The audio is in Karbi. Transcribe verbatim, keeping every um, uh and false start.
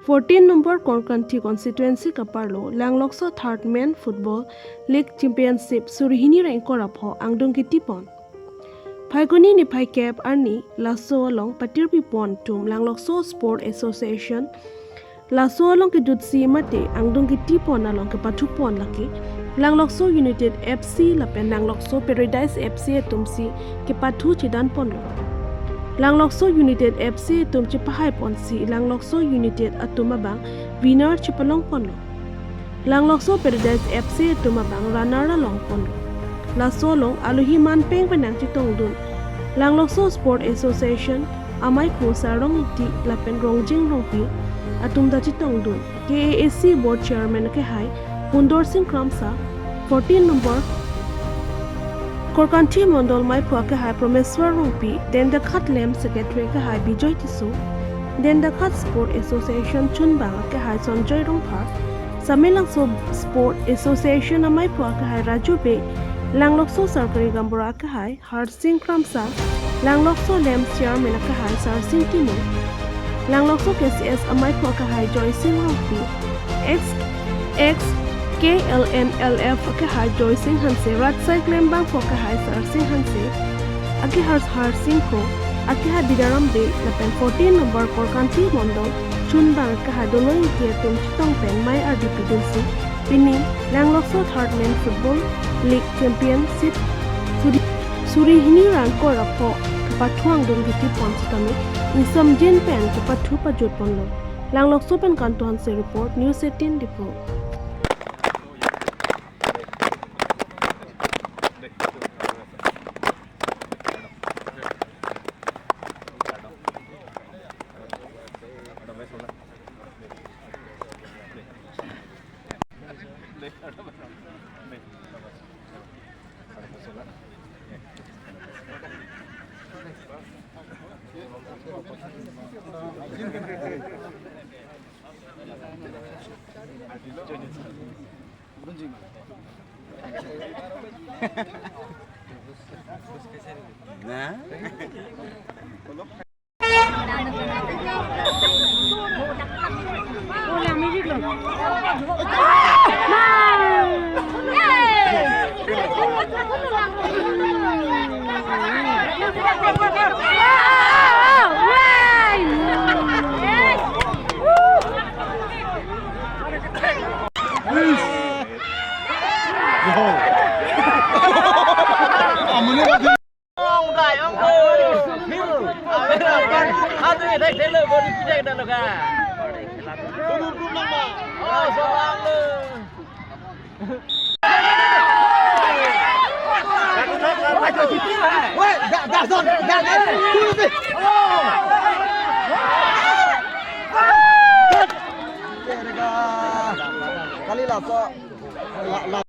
Fourteen number Korkanthi constituency kaparlo Langlokso Third Men Football League Championship suri hini ra ingkoi ra pho angdung ketipon. Phaikuni niphai kep arni laso along patirpi pon atum Langlokso Sport Association laso along kejutsi mate angdung ketipon along kepathu pon lake Langlokso United F C lapen Langlokso Paradise F C atumsi kepathu chedan ponlo. Langlokso United F C atum chepahai ponsi Langlokso United atum abang winner chepalong ponlo. Langlokso Paradise F C atum abang runner along ponlo. Laso along alohi manpeng penang chetongdun Langlokso Sport Association amaiphu Sarong Ingti lapen Rongjing Rongpi atum ta chetongdun K A A C Board Chairman akehai Pundor Sing Kramsa, fourteen number Korkanthi Mondol maiphu akehai Promeswar Rongpi, Dendakhat Lem Secretary akehai Bijoy Tisso, Dendakhat Sport Association chunbang akehai Sanjoy Rongphar, Samelangso Sport Association amaiphu akehai Raju Bey, Langlokso Sarkari Gaonbura akehai Harsing Kramsa, Langlokso Lem Chairman akehai Sarsing Timung, Langlokso K C S amaiphu akehai Joysing Rongpi, ex ex K L N L F akehai Joysing Hanse, Ratsai Klembang pho akehai Sarsing Hanse, akehai Harsing Kro, akehai Bidaram Bey lapen fourteen number Korkanthi Mondol chunbang akehai Doloi Ingti atum chetong pen mei ardi pidunsi pini Langlokso Third Men Football League Championship suri, suri hini ra ingkoi ra pho kepathu angdung ketipon sitame ingsamjin pen kepathu pajut ponlo. Langlokso pen Kanto Hanse report, News eighteen Diphu. Kali laso. La, la.